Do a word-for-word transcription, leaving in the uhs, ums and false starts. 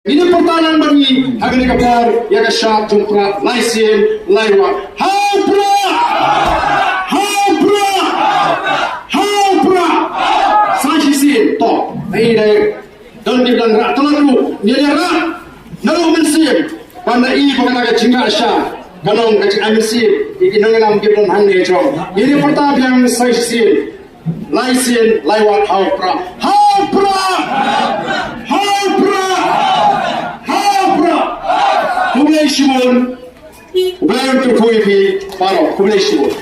Ngin ïa pyrta lang bad ngi ha kane ka por ïa ka shad jong Prah, lai sien lai wah. Ha u Prah! Ha u Prah! Ha u Prah! Sa shisien to. Ai dei. Don dei don rah, tang ruh ngin ïa rah. Naduh mynsiem ban da i ba kane ka jingïaishah ka long ka jingai mynsiem ïa ki nongïalam kiba don hangne jong. Ngin ïa pyrta biang sa shisien. Lai sien lai wah, ha u Prah. Ha u Prah! Ha u Prah! Ha u Prah! Khublei shibun. U Blei un kyrkhu ïa phi baroh. Khublei shibun.